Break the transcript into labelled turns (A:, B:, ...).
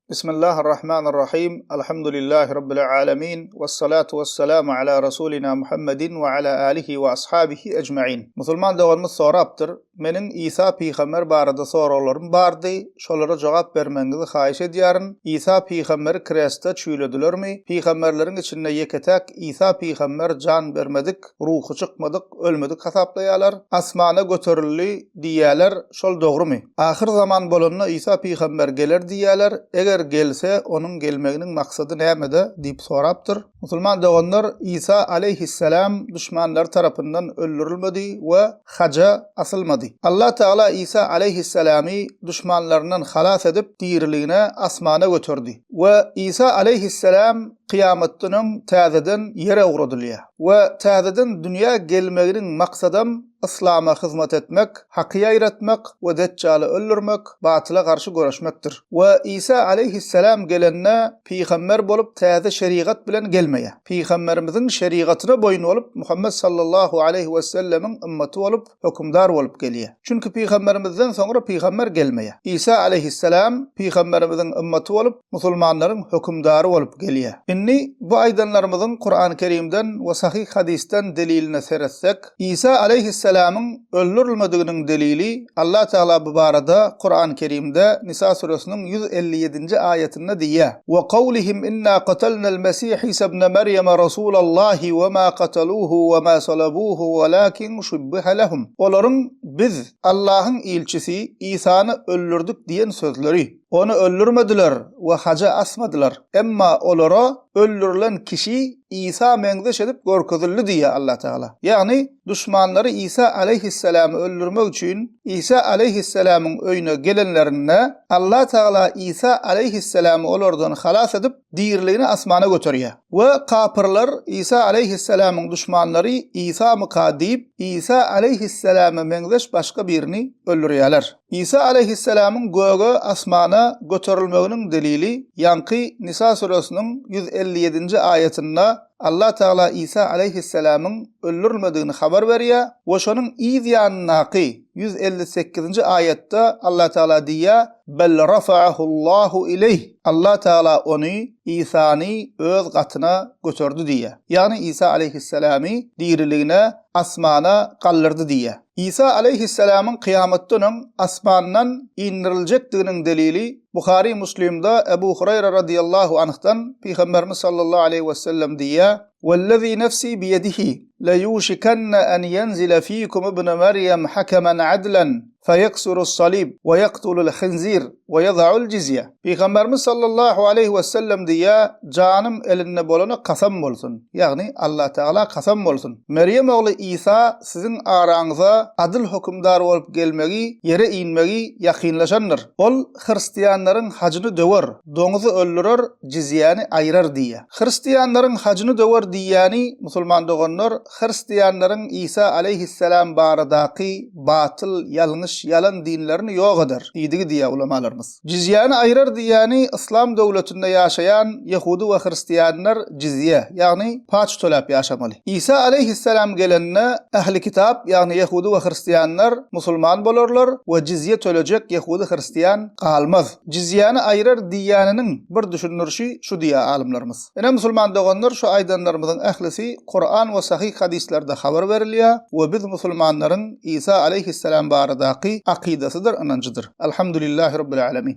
A: Bismillahirrahmanirrahim. Alhamdulillahi Rabbil alemin. Vessalatu vesselamu ala Rasulina Muhammedin ve ala alihi ve ashabihi ecmain. Musulman doganymyz sorapdyr, Meniň Isa pygamber barada soraglarym bardy, şolara jogap bermegiňizi haýyş edýärin. Isa pygamberi krestde çüýledilermi? Pygamberleriň içinde ýeke-täk Isa pygamber jan bermedik, ruhy çykmadyk, ölmedik hasaplaýarlar. Asmana göterildi diýýärler, şol dogrumy? Ahyr zaman bolanda Isa pygamber geler diýýärler, eger gelse onuň gelmeginiň maksady nämede diýip sorapdyr. Musulman doganlar Isa aleýhissalam duşmanlary tarapyndan öldürilmedi we haja asylmady. Allah Tagala Isa aleýhissalamy duşmanlaryndan halas edip diriligine asmana göterdi we Isa aleýhissalam kyýamatdan öň täzeden ýere ugradylýar we täzeden dünýä gelmeginiň maksadam yslama hyzmat etmek, haky ýaýratmak we Deçjaly öldürmek, batyla garşy göreşmekdir. We Isa aleýhissalam gelende pygamber bolup täze şerigat bilen gelmeýär. Pygamberimiziň şerigatyna boýun bolup Muhammet sallallahu aleýhi wesellemiň ymmaty bolup hökümdar bolup gelýär. Çünki pygamberimizden soňra pygamber gelmeýär. Isa aleýhissalam pygamberimiziň ymmaty bolup musulmanlaryň hökümdary bolup gelýär. Indi bu aýdanlarymyzyň Kurany Kerimden we sahyh hadysdan deliline seretsek, Isa aleýhissalamyň öldürilmediginiň delili Allah Tagala bu barada Kurany Kerimde Nisa süresiniň 157-nji aýatynda diýýär, We kawlihim inna katalnal mesih Isa ibne Merýeme rasulallahi we ma kataluhu we ma salabuhu welakin şubbihe lehum. Olaryň biz, Allahyň ilçisi Isany öldürdik diýen sözleri. Ony öldürmediler we haja asmadylar. Emma olara öldürilen kişi Isa meňzeş edip görkezildi diýýär Allah Tagala. Ýagny duşmanlary Isa aleýhissalamy öldürmek üçin Isa aleýhissalamyň öýüne gelenlerinde Allah Tagala Isa aleýhissalamy olardan halas edip diriligini asmana göterýär. We kapyrlar Isa aleýhissalamyň duşmanlary Isamyka diýip Isa aleýhissalama meňzeş başga birini öldürýärler. Isa aleýhissalamyň göge, asmana, göterilmeginiň delili, ýaňky Nisa süresiniň 157-nji aýatynda Allah Tagala Isa aleýhissalamyň öldürilmedigini habar berýär we şonuň yz ýanyndaky 158-nji aýatda Allah Tagala diýýär, Bel rafa'ahullahu ileýh, Allah Tagala ony, Isany, öz gatyna göterdi diýýär. Ýagny Isa aleýhissalamy diriligine, asmana, galdyrdy diýýär. Isa aleýhissalamyň kyýamatdan öň asmandan indiriljekdiginiň delili Buhary Muslimde Ebu Huraýra radyýallahu anhdan Pygamberimiz sallallahu aleýhi wesellem diýýär, Wellezî nefsî biýedihi leýuşikenne en ýenzile fîkum ibnu Merýem hakemen adlen feýeksurus-salib we ýektulul-hinzir we ýeda'ul jizýe. Pygamberimiz sallallahu aleýhi wesellem diýýär, Janym elinde bolana kasam bolsun, ýagny Allatagala kasam bolsun. Merýem ogly Isa siziň araňyza adyl hökümdar bolup gelmegi, ýere inmegi ýakynlaşandyr. Ol hristianlaryň hajyny döwer, doňuzy öldürer, jizýäni aýyrar diýýär. Hristianlaryň hajyny döwer diýýäni, musulman doganlar, hristianlaryň Isa aleýhissalam baradaky batyl, ýalňyş, ýalan dinlerini ýok eder diýdigi diýýär ulamalarymyz. Jizýäni aýyrar diýýäni yslam döwletinde ýaşaýan ýehudy we hristianlar jizýe, ýagny paç töläp ýaşamaly. Isa aleýhissalam gelende ähli kitap, ýagny ýehudy we hristianlar musulman bolarlar we jizýe tölejek ýehudy hristian galmaz. Jizýäni aýyrar diýýäniniň bir düşündirişi şu diýýär alymlarymyz. Ine musulman doganlar şu aýdanlarymyzyň ählisi Kuran we sahyh hadyslarda habar berilýär we biz musulmanlaryň Isa aleýhissalam baradaky akydasydyr ynanjydyr. Alhamdulillahi Rabbil Alemin.